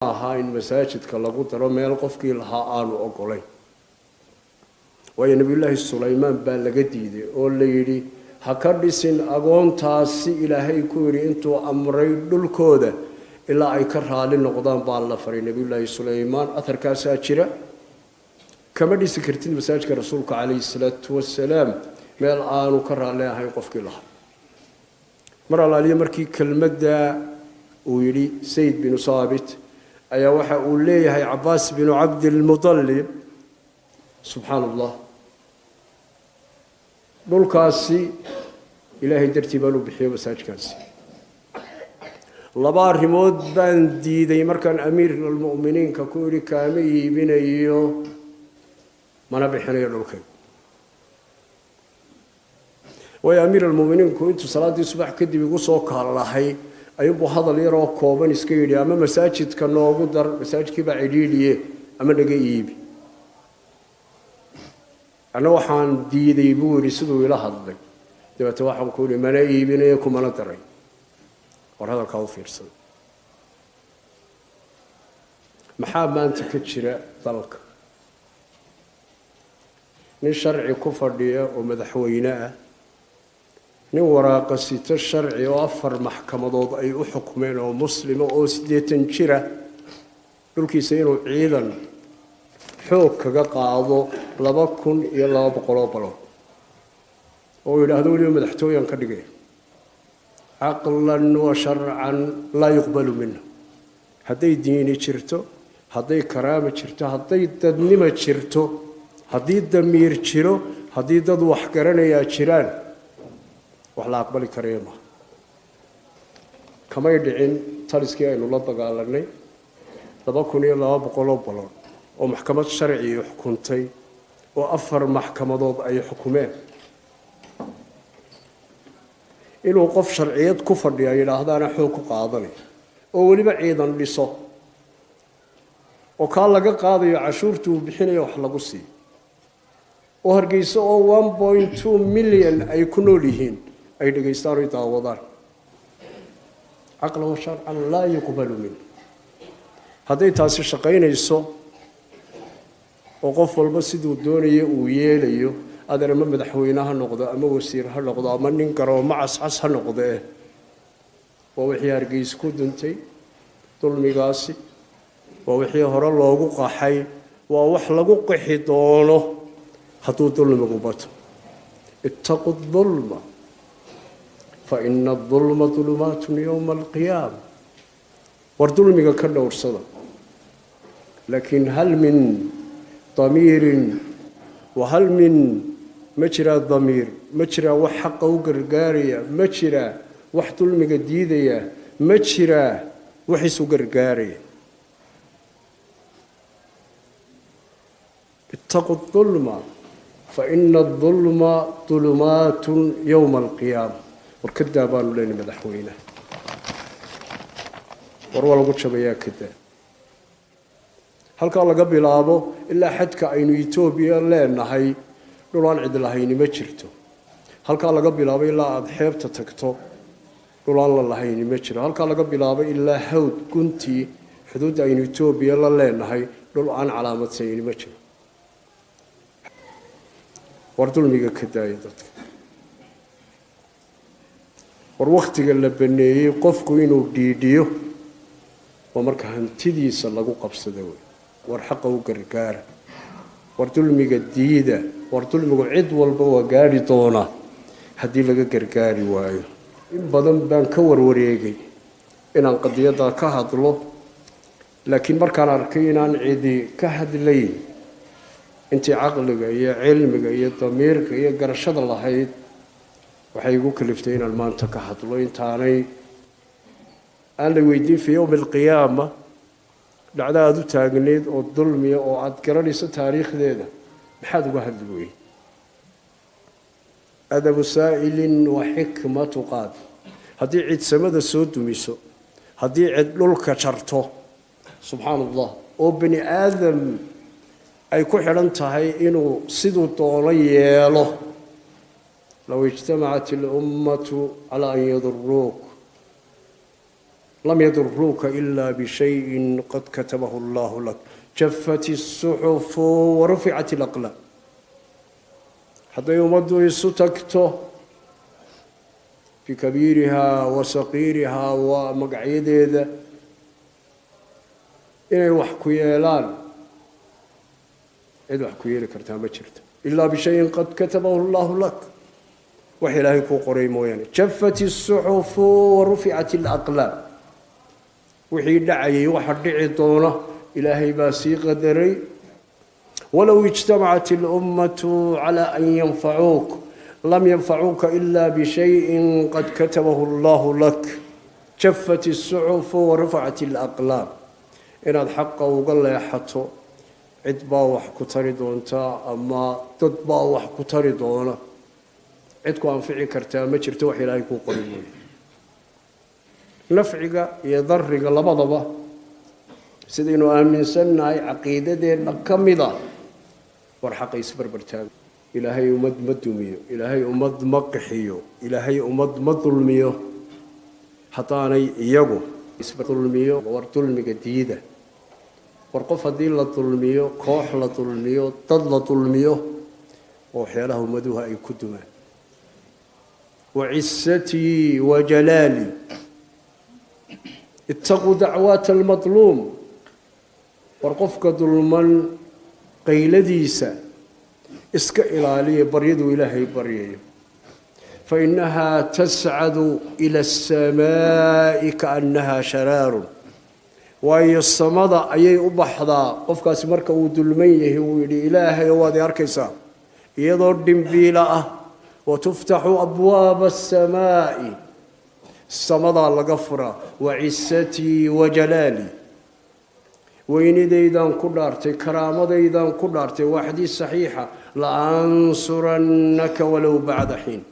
Ahaa in masaajidka lagu daro meel qofkii lahaa aanu ogolayn, waayo Nebiyullaahi Sulaymaan baa laga diiday oo la yidhi ha ka dhisin agoontaasi. Ilaahay ku yidhi intuu amray dhulkooda ilaa ay ka raali noqdaan baa la faray Nebiyullaahi Sulaymaan. Aharkaasaa jira. Kama dhisi kartid masaajidka Rasuulka calayhi salaatu wasalaam meel aanu ka raalli ahayn qofkii lahaa. Mar alaaliya markii kelmadda uu yidhi Sayd binu Saabit ayaa waxa uu leeyahay Cabaas binu Cabdilmudalib, subxaana Allah, dhulkaasi Ilaahay dartii baan u bixiyo masaajidkaasi. Laba arrimood baan diiday markaan amiiralmu'miniinka ku idhi kaama iibinayo mana bixinayo dhulkay. Waayo amiir almuminiinku intuu salaaddii subax kadib igu soo kaallahay ayuunbuu hadal yaroo kooban iska yidhi, ama masaajidka noogu dar, masaajidkii baa cidhiidhiye, ama naga iibi. Anna waxaan diiday buu yidhi siduu ila hadlay. Dabeete waxaan ku yidhi mana iibinayo kumana daray. War hadalkaa u fiirsada. Maxaa maanta ka jira dalka? Nin sharci ku fadhiya oo madaxweyne ah, nin waraaqa sito sharci oo 4 maxkamadood ay u xukumeen oo muslima oo 80 jira, dhulkiisa inuu ciidan xoog kaga qaado 2200 balood oo yidhaahdo weliba madaxtooyan ka dhigaya, caqlan wa sharcan laa yuqbalu minhu. Hadday diini jirto, hadday karaama jirto, hadday dadnimo jirto, haddii damiir jiro, haddii dad wax garanayaa jiraan, wax la aqbali karaya maha. Kamay dhicin taliskii aynu la dagaalanay 2200 balood oo maxkamad sharcii xukuntay oo 4 maxkamadood ay xukumeen inuu qof sharciyad ku fadhiya yidhaahdaana xoog ku qaadanaya oo weliba ciidan dhiso oo kaa laga qaadayo cashuurta uu bixinayo wax lagu siiyo, oo Hargeysa oo 1.2 milyan ay ku nool yihiin ay dhegaystaan oy daawadaan. Caqlan wa sharcan laa yuqbalu minhu. Hadday taasi shaqaynayso oo qof walba siduu doonayo uu yeelayo, adeer ama madaxweyne ha noqdo ama wasiir ha noqdo ama nin garoomo cascas ha noqdee, waa wixii Hargeysa ku duntay dulmigaasi, waa wixii hore loogu qaxay, waa wax lagu qixi doono hadduu dulmigu bato. Ittaqu dulma fa ina adulma dulumaatun yowma alqiyaama. War dulmiga ka dhowrsada. Laakiin hal min damiirin wa hal min, ma jiraa damiir? Ma jiraa wax xaqa u gargaaraya? Ma jiraa wax dulmiga diidaya? Ma jiraa wax isu gargaaraya? Ittaqu dulma fa ina adulma dulumaatun yowma alqiyaama. War kadaa baanu leenay madaxweyneha, war waa lagu jabayaa, kadaa. Halkaa laga bilaabo ilaa xadka aynu Etoobiya leenahay dhul aan cid lahayni ma jirto. Halkaa laga bilaabo ilaa aada xeebta tagto dhul aan la lahayni ma jiro. Halkaa laga bilaabo ilaa Hawd guntii xuduudda aynu Etoobiya la leenahay dhul aan calaamadsanayni ma jiro. War dulmiga ka daaya dadka. War wakhtiga la baneeyey qofku inuu dhiidhiyo waa marka hantidiisa lagu qabsado wey. War xaqa u gargaara, war dulmiga diida. War dulmigu cid walba waa gaadhi doonaa haddii laga gargaari waayo. In badan baan ka warwareegay inaan qadiyaddaa ka hadlo, laakiin markaan arkay inaan cidi ka hadlayn intii caqliga iyo cilmiga iyo damiirka iyo garashada lahayd, waxay igu kaliftay inaan maanta ka hadlo intaanay aan la weydiin fii yowmi alqiyaama dhacdo aada u taagneyd oo dulmiya oo aada garanayso taariikhdeeda maxaad uga hadli weyey. Adabu saa'ilin wa xikmatu qaadi. Haddii cid samada soo dumiso, haddii cid dhulka jarto, subxaana Allah, oo bani aadam ay ku xidhan tahay inuu siduu doono yeelo, low ijtamacat alummatu calaa an yaduruuk Lam yaduruuka ilaa bishayin qad katabahu allahu lak. Jafat isuxufu waruficat alaqlaam. Hadday ummaddu isu tagto bikabiirihaa wa saqiirihaa, waa magacyadeeda inay wax ku yeelaan, cid wax ku yeeli kartaa ma jirto ilaa bishayin qad katabahu allahu lak, wax ilaahay kuu qoray mooyaane. Jafat isuxufu waruficat alaqlaam. Wixii dhacayay waxa dhici doona ilaahay baa sii qadaray. Walow ijtamacat alummatu calaa an yanfacuuk lam yanfacuuka ila bishayin qad katabahu allahu lak. Jafat isuxufu warufacat alaqlaam. Inaad xaqa uga leexato cid baa wax ku tari doontaa ama dad baa wax ku tari doona, cid ku anfici kartaa ma jirto wax ilaahay kuu qoray mooye. Nafciga iyo dariga labadaba sidaynu aaminsannahay caqiidadeenna ka mida, war xaqa isbarbartaago. Ilaahay ummad ma dumiyo, ilaahay ummad ma qixiyo, ilaahay ummad ma dulmiyo haddaanay iyagu isdulmiyo. War dulmiga diida. War qof haddii la dulmiyo, koox la dulmiyo, dad la dulmiyo, oo waxyaalaha ummaduhu ay ku dumaan. Wacisatii wa jalaalii, itaquu dacwaata almadluum. War qofka dulman qayladiisa iska ilaaliya, baryaduu ilaahay baryayo. Fainahaa tascadu ila asamaa'i kaannahaa sharaarun. Waayo samada ayay u baxdaa qofkaasi marka uu dulman yahay. Uu yidhi ilaahay waad i arkaysaa, iyadoo dhimbiila ah. Watuftaxu abwaaba asamaa'i, samadaa laga furaa. Wacisatii wa jalaalii, weynidaydaan ku dhaartay, karaamadaydaan ku dhaartay. Waa xadiis saxiixa. La ansurannaka walow bacda xiin.